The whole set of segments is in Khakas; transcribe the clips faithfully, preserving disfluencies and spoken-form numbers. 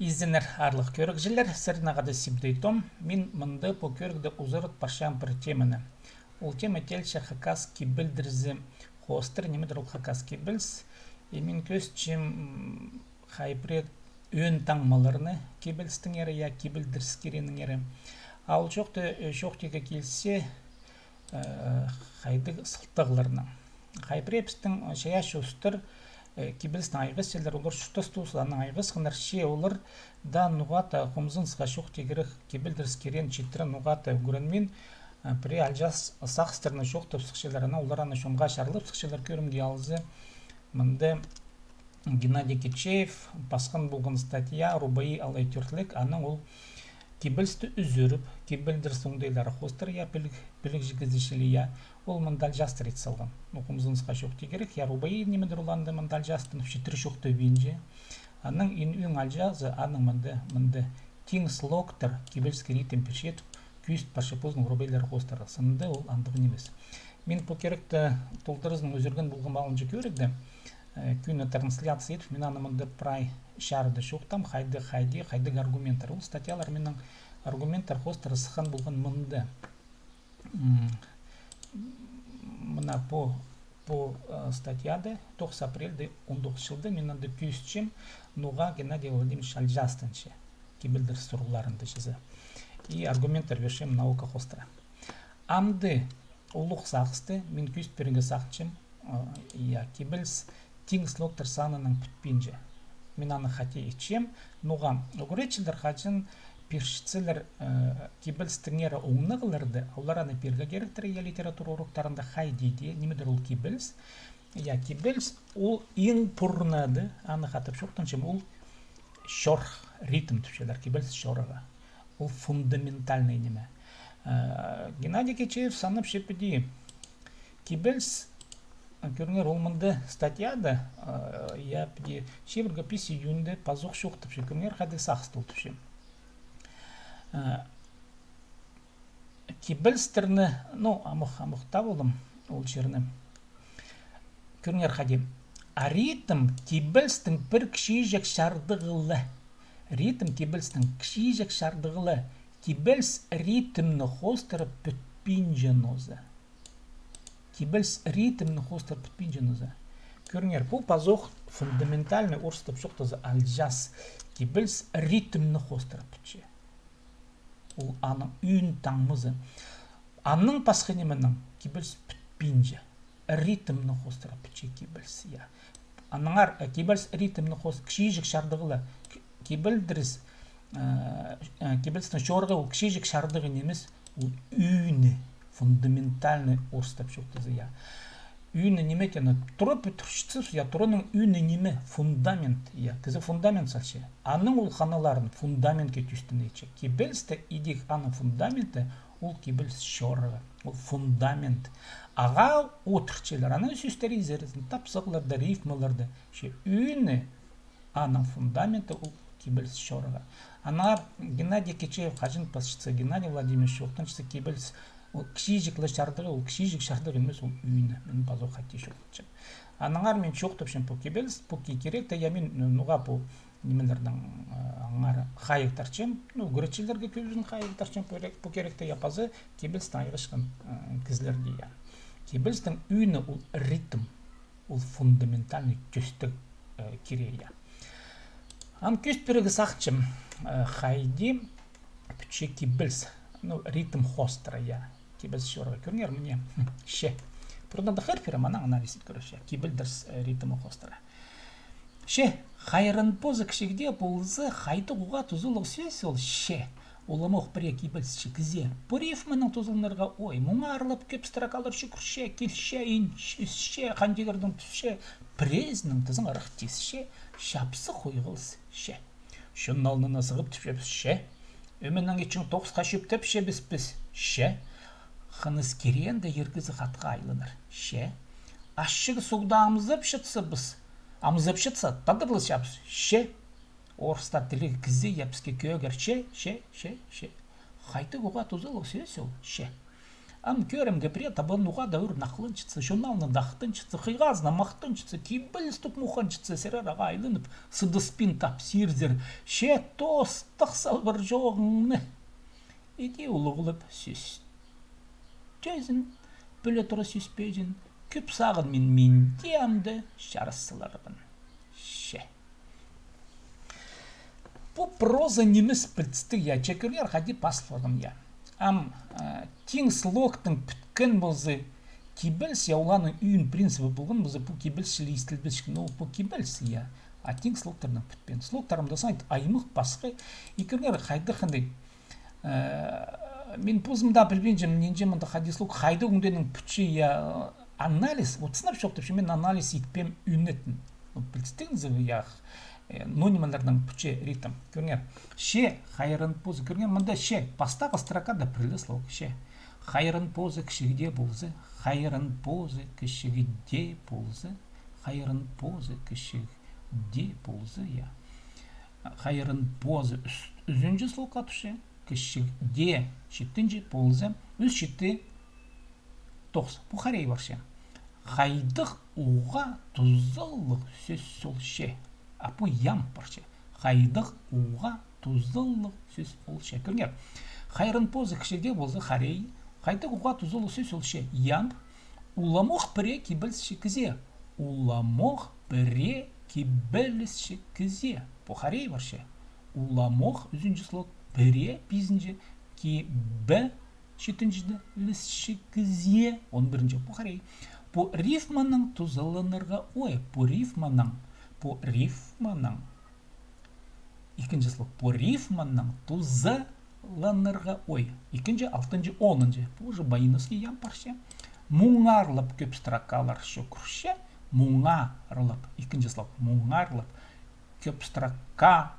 Изеннер, аарлығ кӧрігҷілер, сірернең хада Сибдей Том. Мин мында пу кӧрігде узарат парчам пір теманы. Ол тема теелче хакас кибелдірізі хоостыра, нимедір ол хакас кибеліс. И мин кӧзітчем, м, хай пірее ӧӧн таңмаларны кибелістеңер, я, кибелдіріс кирегінеңер. А ол чоохты, э, чоохтирға килзе, э, хайдағ сылтағларнаң. Хай пірее пістің, э, чайаачы устар, э, кибелістең айғасчалар, олар чуртас тоозылааннаң айғасханнар, че олар даа ноға-да хомзынысха чоохтирға кирек, кибелдіріс кирегін читіре ноға-да ӱгренмин, э, пірее алҷаас сағыстарны чоохтап сыхчалар, анаң олар аны чонға чарлап сыхчалар, кӧрімге алза. Мында Геннадий Кичеев пасхан полған статья «Рубаи алай тӧртліг», анаң ол кибелісті ӱзӱріп, кибелдіріс оңдайлары хоостыра, я, піліг-, пілігҷі кізі чіли, я, ол мында алҷаастар ит салған. Ну, хомзынысха чоохтирға кирек, я, рубаи нимедір ол анда мында алҷаастың читіре чоохтабинча. Анаң иң ӧӧн алҷаазы, анаң мында, мында тиң слогтар, кибеліске ритм пирчетіп, кӧзіт парча позының рубаилары хоостыра. Сынында ол андағ нимес. Мин пу киректі толдыразынаң ӱзӱрген полғам алынҷа кӧрігде, э, кӧні трансляция идіп, мин аны мында прай чарыда чоохтаам, хайдағ, хайди, хайдағ аргументтер. Ол статьялар минің аргументтер хоостыра сыххан полған мында. М, мына пу, пу, э, статьяда тоғыс апрельде он тоғыс чылда мин анда кӧзітчем, ноға Геннадий Владимирович алҷаастанча кибелдіріс сурығларында чізе. И аргументтер пирчем наука хоостыра. Амды улуғ сағысты мин кӧзіт пирерге сағынчам, а, я, кибеліс тиң слогтар санынаң пӱтпинче. Мин аны хати итчем, ноға ӱгретчілер хаҷан пирчетселер, э, кибелістеңер оңнағларны, олар аны пирерге киректер, я, литература уроктарында хайди дее, нимедір ол кибеліс. Я, кибеліс, ол иң пурнада, аны хатап чоохтанчам, ол чорых, ритм тіпчелер, кибеліс чорығы. Ол фундаментальный ниме. Э, Геннадий Кичеев санапча піди. Кибеліс, кӧріңер, ол мында статьяда, э, я, піди, чибіргі пис июньда пазох чоохтапча, кӧріңер, хайдағ сағыс толдырча. Э, кибелістерні, ну, амох, амох табылдым ол чирні. Кӧріңер хайди. А ритм кибелістің пір кічіҷек чардығы ла. Ритм кибелістің кічіҷек чардығы ла. Кибеліс ритмні хоостыра пӱтпинче ноза. Кибеліс ритмні хоостыра пӱтпинче ноза. Кӧріңер, пу пазох фундаментальный, орыстап чоохтаза, алҷаас. Кибеліс ритмні хоостыра пӱтче. Ол аның ӧӧн таңмазы. Аның пасха нименең кибеліс пӱтпинче. Ритмні хоостыра пӱтче кибеліс, я. Аннаңар, э, кибеліс ритмні хоос-, кічіҷек чардығы ла. К-, кибелдіріс, э, э, кибелістің чорығы ол кічіҷек чардығы нимес, ол ӧӧні, фундаментальный, орыстап чоохтаза, я. Ӧӧні ниме теені, тура пӱдірчетсе, я, тураның ӧӧні ниме, фундамент, я, кізі фундамент салча. Аның ол ханаларын фундаментке тӧстеен итче. Кибелісте идӧк аның фундаменті, ол кибеліс чорығы, ол фундамент. Ағаа одырчалар, анаң сӧстер изерзін, тапсағларда, рифмаларда. Че ӧӧні аның фундаменті ол кибеліс чорығы. Аннаңар Геннадий Кичеев хаҷан пасчатса, Геннадий Владимирович чоохтанчатса, кибеліс ол кічіҷек ла чардығы, ол кічіҷек чардығы нимес, ол ӧӧні. Мин пазох хати чоохтапчам. Аннаңар мин чоохтапчам пу кибеліс, пу ки-, киректі, я, мин, ну, ноға пу нимелернең, э, аннаңар хайығ тартчам, ну, ӱгретчілерге кӧбізін хайығ тартчам пу кирек-, пу киректі, я, паза кибелістең айғасчатхан, э, кізілерге, я. Кибелістің ӧӧні ол ритм. Ол фундаментальный тӧстіг, э, кирее, я. Ам кӧзіт пирерге сағынчам, э, хайди пӱтче кибеліс, ну, ритм хоостыра, я. Кибеліс чорығы. Кӧріңер, мына, хм, че. Пурнада хығыр пирем, анаң анализ ит кӧрерче. Кибелдіріс, э, ритмі хоостыра. Че, хайран позы кічіг дее полза, хайдағ уғаа тузалығ сӧс ол, че. Ол амох пірее кибелісчі кізее пу рифманаң тузаланарға, ой, муңарлап кӧп строкалар чӱгӱрче, килче, инчісче, хан тигірдең тӱсче, піреезінің тізең ырах тисче, чапсых ойғылыс, че. Чон алнына сығып тіпчебіс, че. Ӧменең итчең тоғысха чӧптепчебіс піс, че. Хыныс киреенде ир кізі хатха айланар, че. Ачығ суғда амзапчатсабыс, амзапчатса, тадарласчабыс, че. Орыстап тіліг кізі, я, піске кӧгер, че, че, че, че. Хайдағ уғаа тузалығ сӧс ол, че. Ам кӧрімге пірее табан уғаа даа ӱр нахланчатса, чон алнында ахтанчатса, хыйғазына махтанчатса, кибелістіг муханчатса, сірер ағаа айланып, сыдыспин тапсирзар: че тоостығ салбар чооғыңны. Іди улуғлап сӧстезін, піле тура сӧспезін, кӧп сағынмин мин дее амды чарыс саларбын. Че. Пу проза нимес, пілдістіг, я, че кӧріңер, хайди пазылған, я. Ам, э, тиң слогтаң пӱткен полза кибеліс, я, оларның ӧӧн принцибі полған полза, пу кибеліс чіли истілбесчеткен, ол пу кибеліс, я. А тиң слогтарнаң пӱтпеен. Слогтар амды саңай аймах пасха, и кӧріңер, хайдағ хындай. Э, мин позым даа пілбинчем, нинҷе мында хайди слог, хайдағ ӧңденің пӱтче, я, анализ, вот сынап чоохтапчам, мин анализ итпеем ӧнетін. Ну, пілдістіг, я, э, ну, нимелернең пӱтче ритм. Кӧріңер. Че хайран позы. Кӧріңер, мында че. Пастағы строкада пір ле слог. Че. Хайран позы кічігде полза. Хайран позы кічігде полза. Хайран позы кічігде полза, я. Хайран позы ӱс-, ӱзінҷі слогха тӱсче. Кічігде читінҷі полза. Ӱс, читі, тоғыс. Пу хорей парча. Хайдағ уғаа тузалығ сӧс ол че. А пу ямб парча. Хайдағ уғаа тузалығ сӧс ол че. Кӧріңер. Хайран позы кічігде полза, хорей. Хайдағ уғаа тузалығ сӧс ол че. Ямб. Уламох пірее кибелісче кізее. Уламох пірее кибелісче кізее. Пу хорей парча. Уламох, ӱзінҷі слог, пірее, пизінҷі, кибе, читінҷі, лісче кізее, он пірінҷі, пу хорей. Пу рифманаң тузаланарға ой, пу рифманаң, пу рифманаң. Ікінҷі слог, пу рифманаң тузаланарға ой. Ікінҷі, алтынҷы, онынҷы. Пу уже Баиновский ямб парча. Муңарлап кӧп строкалар чӱгӱрче. Муңарлап. Ікінҷі слог. Муңарлап кӧп строка,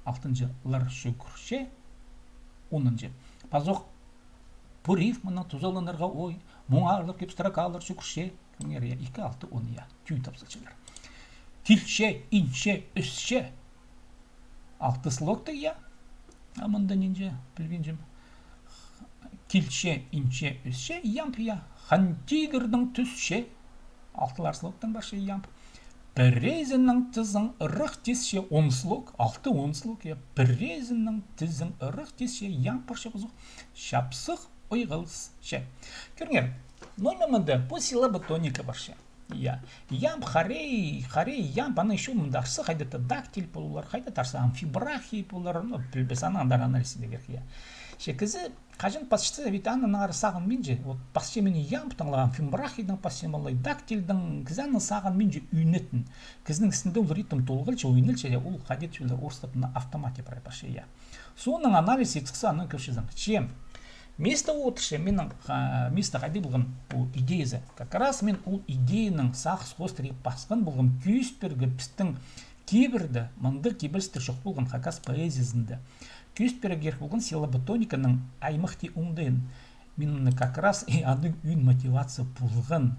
алтынҷы, лар чӱгӱрче. Онынҷы. Пазох пу рифманаң тузаланарға ой. Муңарлап кӧп строкалар чӱгӱрче. Кӧріңер, я, ікі, алты, он, я. Тӱӱй тапсалчалар. Килче, инче, ӧсче. Алты слогта, я. А мында нинҷе, пілбинчем. Килче, инче, ӧсче, ямб, я. Хан тигірдең тӱсче. Алтылар слогтаң парча ямб. Пірезінің тізең ырах тисче, он слог, алты, он слог, я. Пірезінің тізең ырах тисче, ямб парча пазох. Чапсых ойғалысча. Кӧріңер, номер мында, пу силлабо тоника парча. Я. Ямб хорей, хорей, ямб, анаң ещё мында арса, хайда-да дактиль полар, хайда-да арса амфибрахий полар, ну, пілбес, анаң андар анализ идерге кирек, я. Че кізі хаҷан пасчатса, ведь аннаңар сағынминча, вот пасчам мин ямбтаң ла, амфибрахийдең пасчам ла, дактильдең, кізі аннаң сағынминча ӧнетін. Кізінің істінде ол ритм толғалча, ойналча, я, ол хайди-да чӧле орыстап на автомате прай парча, я. Соонаң анализ ит сыхса, анаң кӧрчезің. Че мисте одырча, минің, а, мисте хайди полған пу идеязы. Как раз мин ол идеяның сағыс хоостыра пасхан полғам кӧзіт пирерге пістің кибірде мындағ кибелістер чох полған хакас поэзиязында. Кӧзіт пирерге кирек полған силлабо тониканың аймах тее оңдайын. Мин как раз и аның ӧӧн мотивация полған.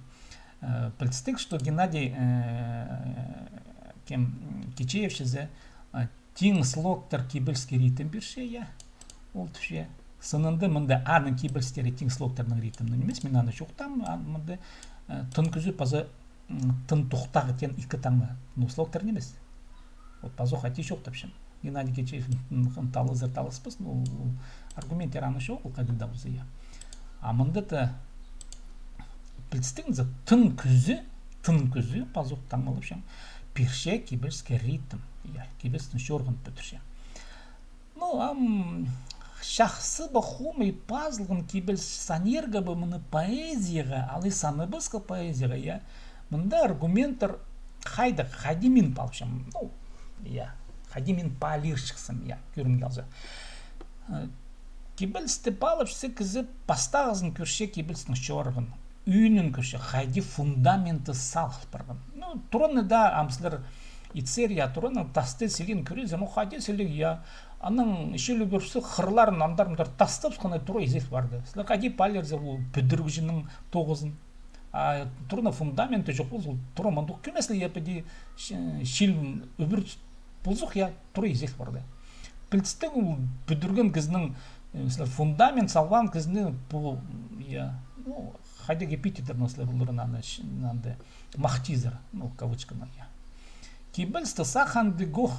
Э, пілдістіг, что Геннадий, э, кем, Кичеев чізе, э, тиң слогтар кибеліске ритм пирче, я. Ол тіпче. Сынында мында аның кибелістері тиң слогтарның ритмінең нимес, мин аны чоохтаам, а мында, э, тың кӱзі паза, м, тың тохтағы теен ікі таңма, ну, слогтар нимес. Вот пазох ати чоохтапчам. Геннадий Кичеев, м, м, талазар таласпас, ну, ол аргументтер аны чоғыл, ол хайдағ даа полза, я. А мында да пілдістіг зе, тың кӱзі, тың кӱзі, пазох таңмалапчам, пирче кибеліске ритм, я, кибелістің чорығын пӱдірче. Ну, ам, чахсы ба, хомай пазылған кибеліс санирға ба мыны поэзияға, алай санабасха поэзияға, я. Мында аргументтер хайдағ, хайди мин паалапчам. Ну, я, хайди мин паалирҷыхсам, я, кӧрімге алза. Э, кибелісті паалапча кізі пастағызын кӧрче кибелістің чорығын. Ӧӧнін кӧрче, хайди фундаменті салыл парған. Ну, тураның даа, ам сірер итсер, я, тураның тасты сілиин кӧрерзер, ну, хайди сіліг, я. Анаң чіли кӧрзе, хырларын андар-мындар тастап, хынай тура изел парды. Сірер хайди паалирзер ол пӱдірігҷінің тоғызын. А тураның фундаменті чох полза, ол тура мындох кӧмес ле, я, піди, ч-, чіли ӱбір ползох, я, тура изел парды. Пілдістіг, ол пӱдірген кізінің, э, мисал, фундамент салған кізіні пу, я, Ну, хайдағ эпитеттер ноосла поларын аны, ш-, анда махтизар, ну, кавычканаң, я. Кибелісті сах андағох,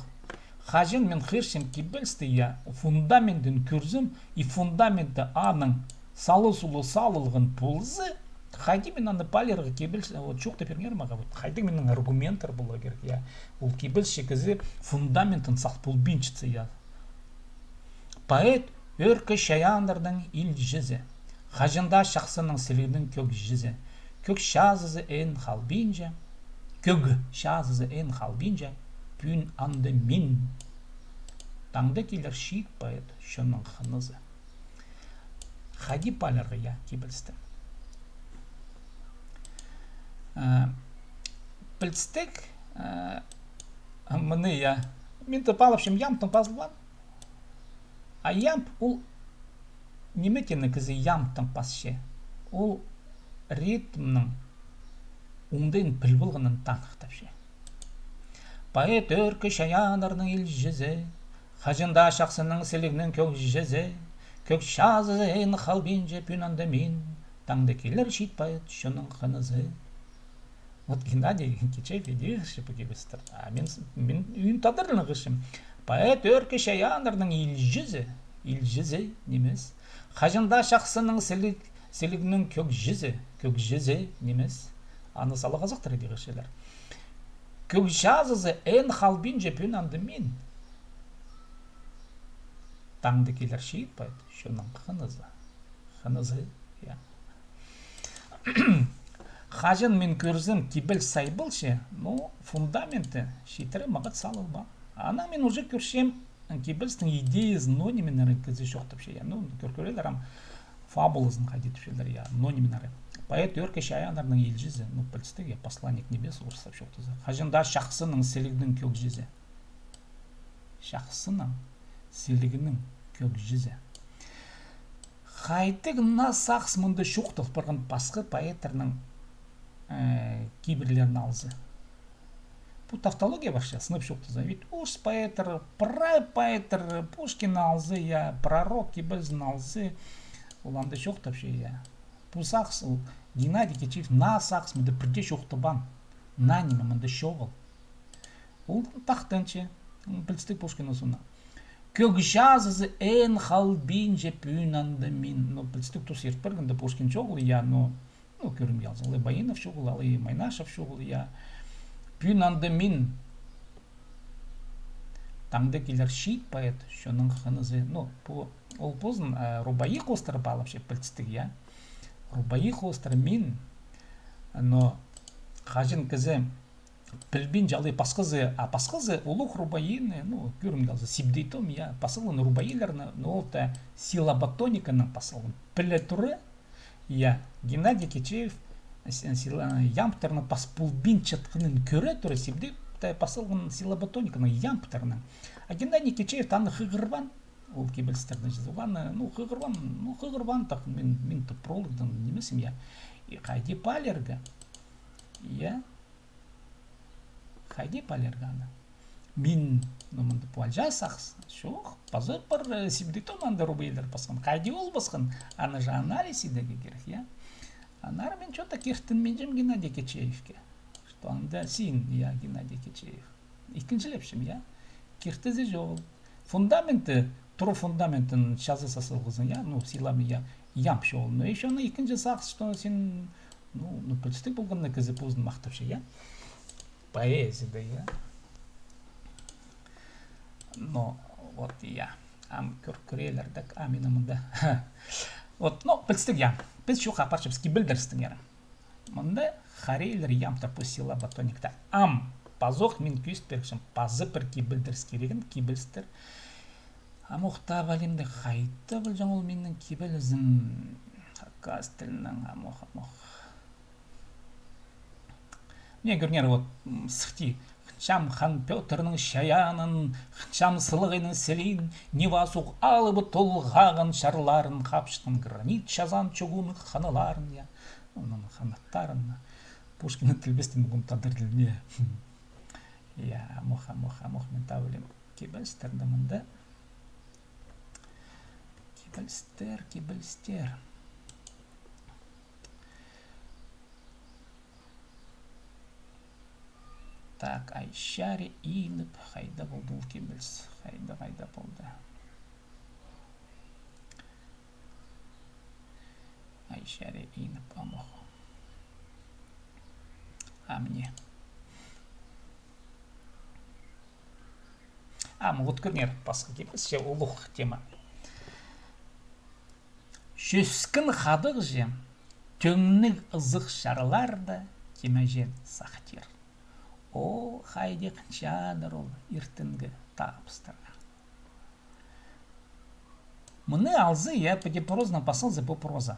хаҷан мин хығырчам кибелісті, я, фундаментін кӧрзем, и фундаменті аның сала-сула салылған полза, хайди мин аны паалирға кибеліс, вот, чоохтап пиріңер мағаа, вот, хайдағ минің аргументтер поларға кирек, я. Ол кибелісчі кізі фундаментін сах полбинчатса, я. Поэт — ӧӧркі чайааннарның илҷізі. Хаҷан даа чахсының, сілігнің кӧгҷізі. Кӧг чазызы ӧӧн халбинча, кӧг чазызы ӧӧн халбинча, пӱӱн анда мин. Таңда килер чиит поэт, чонның хынызы. Хайди паалирға, я, кибелісті? Э, пілдістіг, э, мыны, я, мин тіп алыпчам, ямбтаң пазылған. А ямб ол ниме теені кізі ямбтаң пасча? Ол ритмнің оңдайын піл полғанын таныхтапча. Поэт — ӧӧркі чайааннарның илҷізі, хаҷан даа чахсының, сілігнің кӧгҷізі, кӧг чазызы ӧӧн халбинча, пӱӱн анда мин, таңда килер чиит поэт, чонның хынызы. Вот Геннадий Кичеев иди хығырча пу кибелістерні. А мин с-, мин ӱн тадарынаң хығырчам. Поэт — ӧӧркі чайааннарның илҷізі, илҷізі нимес. Хаҷан даа чахсының, сіліг-, сілігнің кӧгҷізі, кӧгҷізі нимес. Аны сала хазахтар иди хығырчалар. Кӧг чазызы ӧӧн халбинча, пӱӱн анда мин. Таңда килер чиит поэт, чонның хынызы. Хынызы, я. Хаҷан мин кӧрзем, кибеліс сай полча, ну, фундаменті читіре мағат салылбаан. Анаң мин уже кӧрчем, кибелістің идеязын, ноо нимелерін кізі чоохтапча, я, ну, кӧр-, кӧрерлер ам, фабулазын хайди тіпчелер, я, ноо нимелері. Поэт — ӧӧркі чайааннарның илҷізі, ну, пілдістіг, я, посланник небес, орыстап чоохтаза. Хаҷан даа чахсының, сілігнің кӧгҷізі. Чахсының, сілігнің кӧгҷізі. Хайдағ наа сағыс мында чоохтал парған пасха поэттернің, э, кибірлерін алза? Пу тавтология вообще, сынап чоохтаза. Ведь орыс поэттер, прай поэттер, Пушкинні алза, я, пророк кибелізін алза, ол анда чоохтапча, я. Пу сағыс, ол Геннадий Кичеев наа сағыс мында пірдее чоохтабаан. Наа ниме мында чоғыл. Ол тахтанча, м, пілдістіг Пушкиннің соонаң. Кӧг чазызы ӧӧн халбинча, пӱӱн анда мин. Ну, пілдістіг тус ирт парғанда Пушкин чоғыл, я, ну, ну, кӧрімге алза, алай Баинов чоғыл, алай Майнашев чоғыл, я. Пӱӱн анда мин. Таңда килер чиит поэт, чонның хынызы. Ну, пу, ол позын, э, рубаи хоостыра паалапча, пілдістіг, я. Рубаи хоостыра мин, но хаҷан кізі пілбинче алай пасхазы, а пасхазы улуғ рубаині, ну, кӧрімге алза, Сибдей Том, я, пазылған рубаилерні, ну, ол та силлаботониканаң пазылған. Піле тура, я, Геннадий Кичеев с-, силла-, ямбтарны пас полбинчатханын кӧре тура, Сибдей та пазылған силлаботониканаң, ямбтарнаң. А Геннадий Кичеев та аны хығырбаан, ол кибелістерні чізе. Ол аны, ну, хығырбаан, ну, хығырбаан тах, мин, мин тіп прологтың нимезім, я. И хайди паалирға? Я. Хайди паалирға аны? Мин, ну, мында пу алҷаас сағыс. Чох, паза пір, э, Сибдей Том анда рубаилер пасхан. Хайди ол пасхан? Аны же анализ идерге кирек, я? Аннаңар мин чё-то киртінминчем Геннадий Кичеевке. Что анда син, я, Геннадий Кичеев. Ікінҷілепчем, я. Киртізі чоғыл. Фундаменті, тура фундаментін чазы сасылғызын, я, ну, силам, я, ямб чоғыл. Но ещё аны ікінҷі сағыс, что син, ну, ну, пілдістіг полғанда кізі позын махтапча, я. Поэзияда, я. Но, вот, я. Ам кӧр-, кӧрерлер дее, а, мин мында. Вот, ну, пілдістіг, я. Піс чоох апарчабыс кибелдерістең, я. Мында хорейлер ямбтар пу силлаботоникта. Ам, пазох мин кӧзіт пирчем, паза пір кибелдеріс кирегін, кибелістер. Амох таап алим даа, хайда полҷаң ол минің кибелізім? Хакас тілінең, амох, амох. Мына кӧріңер, вот, м, сыхти. Хынчам хан Пётрның чайаанын, хынчам сылығайның сілиин, Нева суғ алыбы толғаған чарларын, хапчатхан гранит чазаан чугун ханыларын, я. Оның ханаттарын. Пушкиннің тілбестең мағаа тадар тіліне. Я, амох, амох, амох, мин таап алим. Кибелістерні мында. Кибелістер, кибелістер. Так, Айчаре иніп, хайда полды ол кибеліс? Хайда, хайда полды? Айчаре иніп, амох. А, міне. А, вот кӧріңер, пасха кибеліс, че улуғ тема. Чӧскін хадығҷы тӧңніг ызых чарларда кимеҷеен сахтир. О, хайди хынчадыр ол иртенгі табыстарға. Мыны алза, я, піди прозанаң пас алза, пу проза.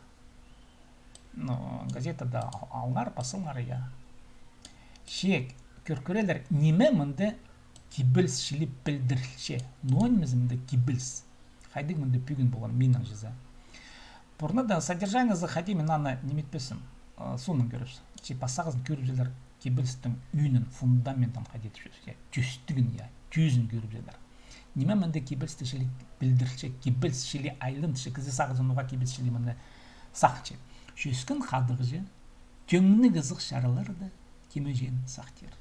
Ну, газетада ал-, алыңар, пас алыңар, я. Че кӧр кӧрерлер, ниме мында кибеліс чіли пілдірілче. Но ниме мында кибеліс. Хайдағ мында пӱӱн полған, минің чізе. Пурнада содержаниезі хайди, мин аны ниме итпеспін, э, соонаң кӧрербіс. Че пастағызын кӧрібізерлер кибелістің ӱнін, фундаментін хайди тіпче, я, тӧстігін, я, тӧзін кӧрібізерлер. Ниме мында кибелісті чіли пілдірілче, кибеліс чіли айланча, кізі сағызын уғаа кибеліс чіли мында сағынча. Чӧскін хадығҷы тӧңніг ызых чарларда кимеҷеен сахтир.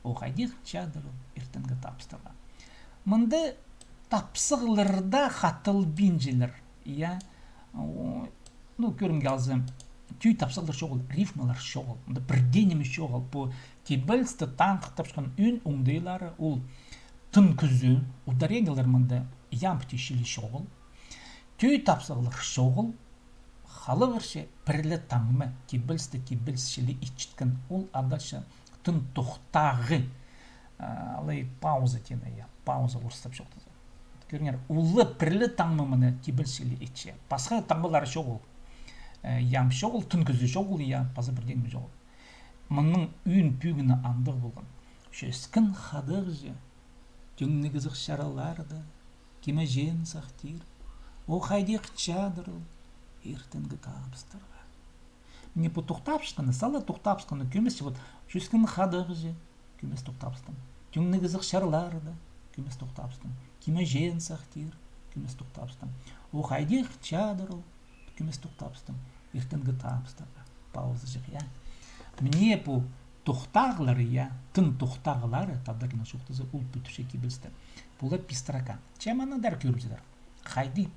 О, хайди хынчадыр ол иртенгі табыстарға. Мында тапсағларда хатылбинчалар, я. О, ну, кӧрімге алза, тӧӧй тапсағлар чоғыл, рифмалар чоғыл, мында пір дее ниме чоғыл. Пу кибелісті танығ тапчатхан ӧӧн оңдайлары, ол тың кӱзі, ударениелер мында ямб тее чіли чоғыл. Тӧӧй тапсағлар чоғыл, халығырча пір ле таңма кибелісті кибеліс чіли итчеткен, ол адалча тын тохтағы. А, алай пауза теені, я, пауза орыстап чоохтаза. Кӧріңер, улуғ пір ле таңма мыны кибеліс чіли итче. Пасха таңмалары чоғыл. Э, ямб чоғыл, тың кӱзі чоғыл, я, паза пір дее ниме чоғыл. Мының ӧӧн пӧгіні андағ полған. Чӧскін хадығҷы тӧңніг ызых чарларда кимеҷеен сахтир. О, хайди хынчадыр ол иртенгі табыстарға. Мына пу тохтабысханы, сала тохтабысханы кӧмес, вот, чӧскін хадығҷы, кӧмес тохтабыстым. Тӧңніг ызых чарларда, кӧмес тохтабыстым. Кимеҷеен сахтир, кӧмес тохтабыстым. О, хайди хынчадыр ол, кӧмес тохтабыстым. Иртенгі табыстарға. Паузаҷах, я. Мына пу тохтағлар, я, тың тохтағлары, тадар тілінең чоохтаза, ол пӱдірче кибелісті. Пу ла пис строка. Че мыны даа кӧрібізер. Хайди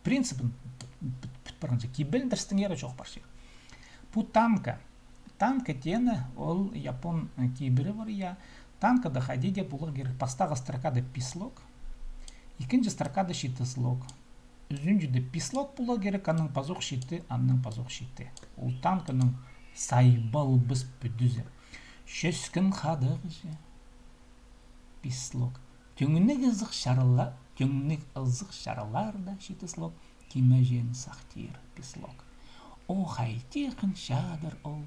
принципін пӱт парғанҷа, кибелдірістің ері чоох парча. Пу танка. Танка теені ол япон, э, кибірі пар, я. Танкада хайди даа поларға кирек, пастағы строкада пис слог, ікінҷі строкада читі слог. Ӱзінҷіде пис слог поларға кирек, аның пазох читі, аның пазох читі. Ол танканың сайбалбас пӱдізі. Чӧскін хадығҷы. Пис слог. Тӧңніг ызых чарла-, тӧңніг ызых чарларда, читі слог, кимеҷеен сахтир, пис слог. О, хайди хынчадыр ол,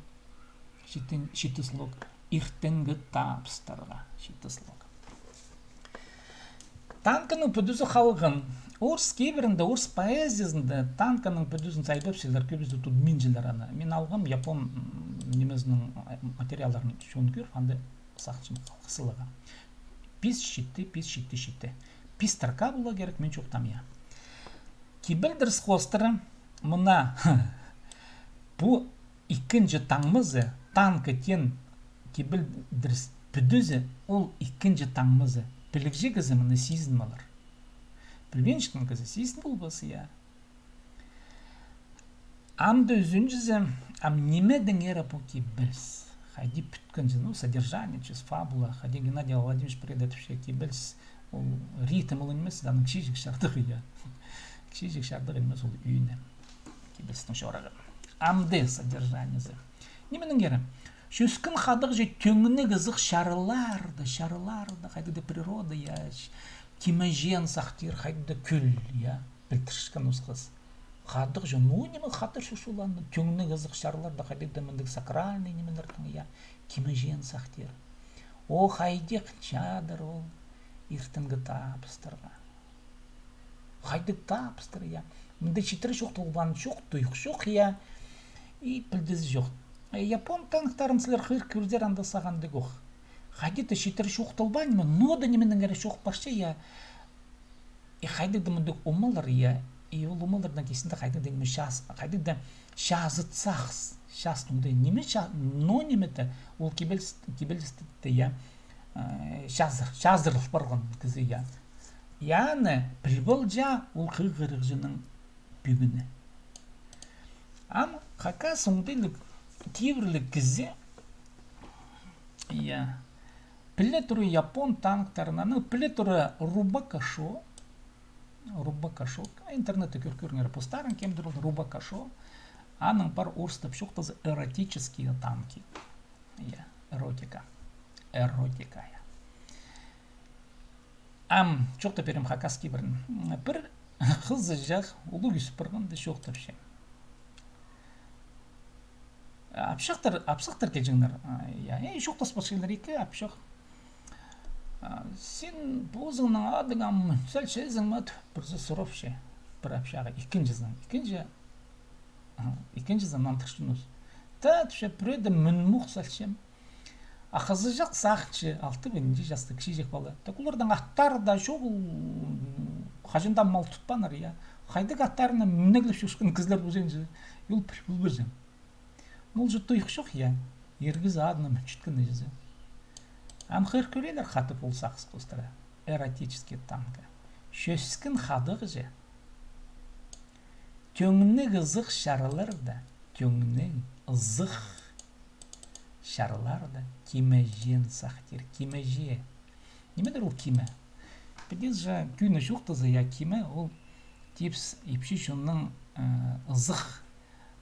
читі, читі слог, иртенгі табыстарға, читі слог. Танканың пӱдізі халған. Орыс кибірінде, орыс поэзиязында танканың пӱдізін сайбапчалар, кӧбізі тудминчалар аны. Мин алғам япон, м, нимезінің, э, материалларын чоон кӧр, анда сағынчам халғызарға. Пис читі, пис читі, читі. Пис строка поларға кирек, мин чоохтаам, я. Кибелдіріс хоостыра мына пу ікінҷі таңмазы, танка теен кибелдіріс пӱдізі, ол ікінҷі таңмазы. Пілігҷі кізі мыны сизін полар. Пілбинчеткен кізі сизін полбас, я. Амды ӱзінҷізі, ам нимедеңер пу кибеліс? Хайди пӱткенҷі, ну, содержание, че фабула, хайди Геннадий Владимирович пірее тіпче, кибеліс, ол ритм ол нимес, аның кічіҷек чардығы, я. Кічіҷек чардығы нимес, ол ӧӧні. Кибелістің чорығы. Амды содержаниезі. Нименеңер? Чӧскін хадығҷы тӧңніг ызых чарларда, чарларда, хайдағ-да природа, я, кимеҷеен сахтир, хайдағ-да кӧл, я. Пілдірчеткен осхас. Хадығҷы, ну, ниме хатыр чурчуланы, тӧңніг ызых чарларда хайдағ-да мындағ сакральный нимелернең, я, кимеҷеен сахтир. О, хайди хынчадыр ол иртенгі табыстарға. Хайдағ табыстар, я. Мында читіре чоохталбаан чох, туйых чох, я. И пілдізі чох. Э, япон танктарын сірер хығыр кӧрзер, анда сағындығ ох. Хайди-да читіре чоохталбаан, ниме, нода нименеңер чоох парча, я. И хайдағ-да мындағ омалар, я, и ол омаларның кистінде хайдағ-да ниме час-, хайдағ-да чазыт сағыс, Част оңдай ниме, ча-, но ниме-де, ол кибеліс-, кибелісті, я, э, чазыр-, чазырыл парған кізі, я. Яны піл полҷаң ол хығырығҷының пӱгӱні. Ам хакас оңдайлығ кибірліг кізі, я, піле тура япон танктарын, аны піле тура Рубака Шо, Рубака Шо. Интернетте кӧр-, кӧріңер, постарың кемдір ол Рубака Шо. Аның пар орыстап чоохтаза эротические танки. Я, эротика. Эротика, я. Ам чоохтап пирем хакас кибірін. Пір хызыҷах улуғ ӧс парғанда чоохтапча. Апсахтар, апсахтар килҷеңнер. А, я, э, чоохтас парчаңнар, ікі апсах. А, син позыңның адыңа мӱн салчазың ма, тіп, пірсі сурапча. Пір апсағы, ікінҷізінең, ікінҷі, а, ікінҷізі нандыра чоныс. Та, тіпче, пірееде мӱнмох салчам. А хызыҷах сағынча, алты ба нинҷе частығ кічіҷек пала. Так оларның аттары даа чоғыл, хаҷан даа мал тутпааннар, я. Хайдағ аттарына мӱнеглеп чӧрчеткен кізілер полҷаң чи, ол піл полбаҷаң. Ол же туйых чох, я. Ир кізі адына мӱнчеткен чізе. Ам хығыр кӧрерлер хатап ол сағыс хоостыра. Эротический танка. Чӧскін хадағҷы. Тӧңніг ызых чарларда, тӧңніг ызых чарларда кимеҷең сахтир, кимеҷе. Нимедір ол киме? Піди же кӱні чоохтаза, я, киме, ол типс ипчі чонның, э, ызых,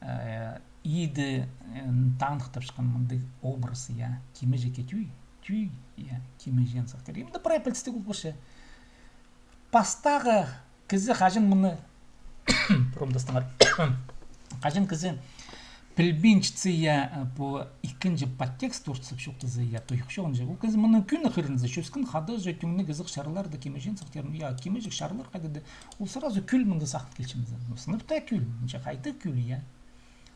э, иді, э, таныхтапчатхан мындағ образы, я, кимеҷекке тӱӱй, тӱӱй, я, кимеҷең сахтир. Именно прай пілдістіг ол парча. Пастағы кізі хаҷан мыны, промдастыңар, хаҷан кізі пілбинчетсе, я, пу ікінҷі подтекст орыстап чоохтаза, я, туйых чоғынҷа. Ол кізі мыны кӱні хығырынза, чӧскін хадағҷы, тӧңніг ызых чарларда кимеҷең сахтир, я, кимеҷек чарлар хайдағ-да, ол сразу кӱл мында сағын килче мында. Ну, сынап таа кӱл, нинҷе хайдағ кӱл, я.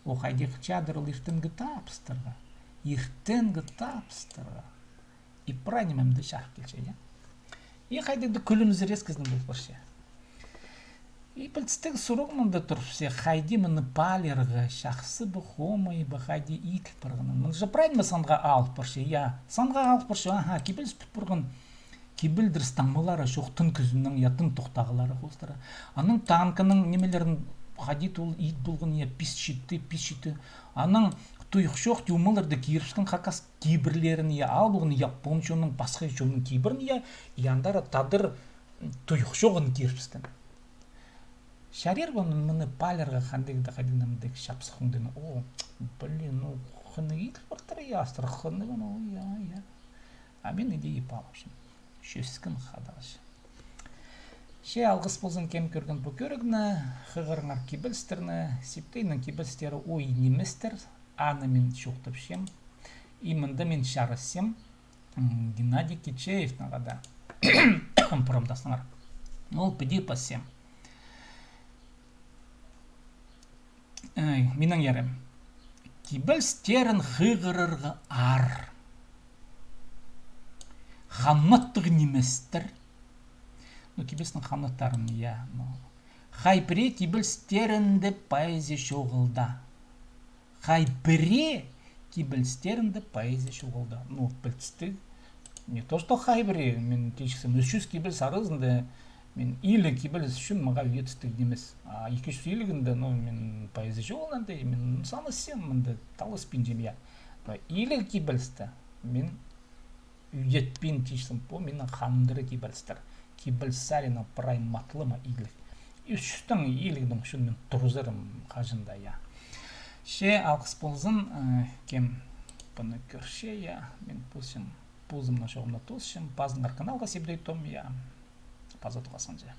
О, хайдағ чадыр ол иртенгі табыстарға. Иртенгі табыстарға. И прай нимемді чарып килче, я. И хайдағ-да кӱлімзірес кізінің пол парча. И пілдістіг сурығ мында турыпча, хайди мыны паалирға, чахсы ба, хомай ба, хайди иділ парғанын. Мыны же прай ниме санға алып парча, я. Санға алып парча, аха, кибеліс пӱт парған. Кибелдіріс таңмалары чох, тың кӱзінең, я, тың тохтағлары хоостыра. Аның танкының нимелерін хайди ол ит полған, я, пис читі, пис читі. Аның туйых чох тюмаларды кирібіскен хакас кибірлерін, я, алып алған япон чонның, пасха чонның кибірін, я, и андары тадар туйых чоғын кирібіскен. Чарир ба мыны паалирға, хандағ-да хайдағ-да мындағ чапсых оңдайнаң. О, блин, ну, хынығ иділ партыр, я, астыр хынығ, ну, я, я. А мин иди и паалапчам. Чӧскін хадағҷы. Че алғыс ползын, кем кӧрген пу кӧрігні, хығырыңар кибелістерні, Сибдейнің кибелістері оой ниместер, аны мин чоохтапчам. И мында мин чарасчам, м, Геннадий Кичеевтің хада. Промдастыңар. Ол піди пасчам. Ай, минің ярым. Кибелістерін хығырарға аар. Ханаттығ ниместер. Ну, кибелістің ханаттарын, я, ну. Хай пірее кибелістерінде поэзия чоғыл даа. Хай пірее кибелістерінде поэзия чоғыл даа. Ну, пілдістіг. Не то что хай пірее, мин тіпчем, ӱс чӱс кибеліс аразында мин иліг кибеліс ӱчӱн мағаа ӱйетістіг нимес. А ікі чӱс илігінде, ну, мин поэзия чоғыл анда, мин санасчам, мында таласпинчам, я. Но иліг кибелісті мин ӱйетпин тіпчем, пу минің хандыра кибелістер. Кибеліс саринаң прай матлама иліг. Ӱс чӱстең илігнің ӱчӱн мин турзарым хаҷан даа, я. Че алғыс ползын, э, кем пыны кӧрче, я, мин позым, позымның чоғымны тоосчам, пазыңар каналға Сибдей Том, я, паза тоғасханҷа.